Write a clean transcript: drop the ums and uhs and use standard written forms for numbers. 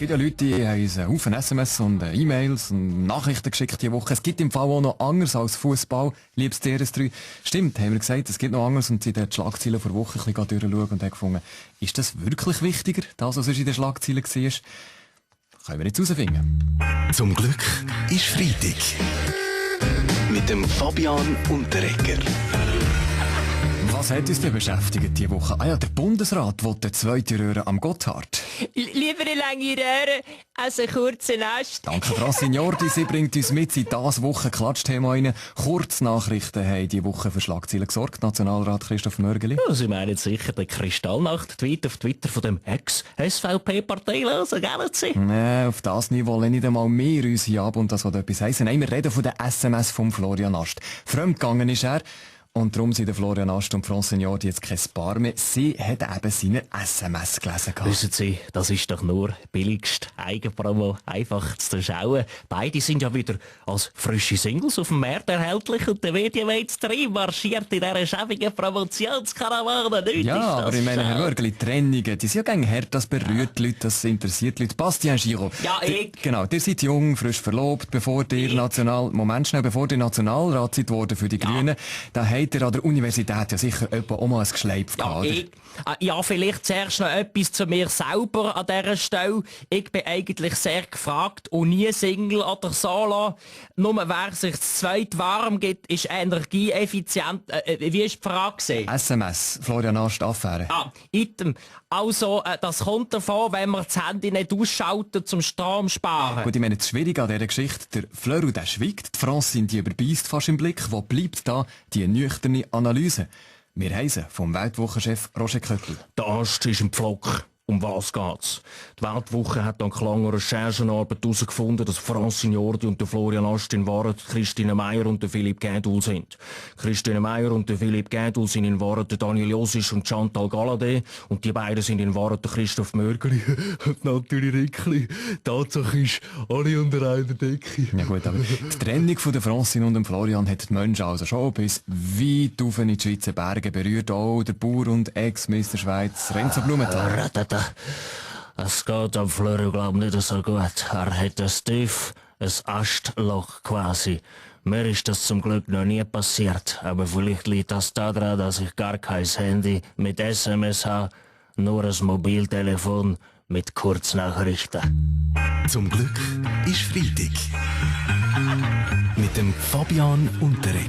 gibt ja Leute, die haben uns einen Haufen SMS und E-Mails und Nachrichten geschickt diese Woche. Es gibt im Fall auch noch anderes als Fußball, liebes DRS3. Stimmt, haben wir gesagt, es gibt noch anderes und sie haben die Schlagzeilen vor Wochen ein bisschen durchschauen und haben gefunden, ist das wirklich wichtiger, das, was in den Schlagzeilen war? Können wir jetzt herausfinden. Zum Glück ist Freitag. Mit dem Fabian Unterreger. Was hat uns denn beschäftigt diese Woche? Ah ja, der Bundesrat will eine zweite Röhre am Gotthard. Lieber eine lange Röhre als eine kurze Ast. Danke, Frau Signordi. Sie bringt uns mit in dieses Woche Klatschthema rein. Kurznachrichten haben diese Woche für Schlagzeilen gesorgt. Nationalrat Christoph Mörgeli. Ja, Sie meinen sicher den Kristallnacht-Tweet auf Twitter von dem Ex-SVP-Parteilosen, gell Sie? Nee, auf das Niveau wollen nicht einmal wir uns hier ab und das will etwas heissen. Nein, wir reden von der SMS von Florian Ast. Fremdgegangen ist er. Und darum sind Florian Ast und Frau Signordi jetzt kein Paar mehr. Sie hat eben seine SMS gelesen. Wissen Sie, das ist doch nur billigst Eigenpromo, einfach zu schauen. Beide sind ja wieder als frische Singles auf dem Markt erhältlich und der Medienmainstream marschiert in dieser schäbigen Promotionskarawane. Nicht Ja, aber ich meine, Herr Mörgeli, Trennungen, die sind ja gerne hart, das berührt Leute, das interessiert Leute. Bastien Giraud. Ja, ich. Genau, ihr seid jung, frisch verlobt, bevor ihr bevor ihr Nationalrat seid worden für die Grünen, da habt ihr an der Universität ja sicher auch mal ein Geschleif gehabt. Ja, vielleicht zuerst noch etwas zu mir selber an dieser Stelle. Ich bin eigentlich sehr gefragt und nie Single oder Solo. Nur wer sich das zweit warm gibt, ist energieeffizient. Wie ist die Frage gewesen? SMS, Florian Ast, Affäre. Item. Also, das kommt davon, wenn man das Handy nicht ausschaltet zum Strom sparen. Gut, ich meine, das Schwierige an dieser Geschichte, der Fleur, der schweigt, die Francine, die überbeißt fast im Blick. Wo bleibt da die nüchterne Analyse? Wir heißen vom Weltwochenchef Roger Köppel. Der Ast ist im Pflock. Um was geht's? Die Weltwoche hat dank langer Recherchenarbeit herausgefunden, dass Franz Signordi und der Florian Ast in Wahrheit Christine Meyer und der Philipp Gädul sind. Christine Meyer und der Philipp Gädul sind in Wahrheit der Daniel Josisch und Chantal Galladay und die beiden sind in Wahrheit der Christoph Mörgeli und natürlich Rickli. Tatsache ist, alle unter einer Decke. Ja gut, aber die Trennung von der Francine und dem Florian hat die Menschen also schon bis weit auf in die Schweizer Berge berührt. Auch der Bauer und Ex-Meister Schweiz Renzo Blumenthal. Es geht am Fleur, glaub nicht so gut. Er hat ein Tief, ein Astloch quasi. Mir ist das zum Glück noch nie passiert, aber vielleicht liegt das daran, dass ich gar kein Handy mit SMS habe, nur ein Mobiltelefon mit Kurznachrichten. Zum Glück ist Freitag. Mit dem Fabian Unterreger.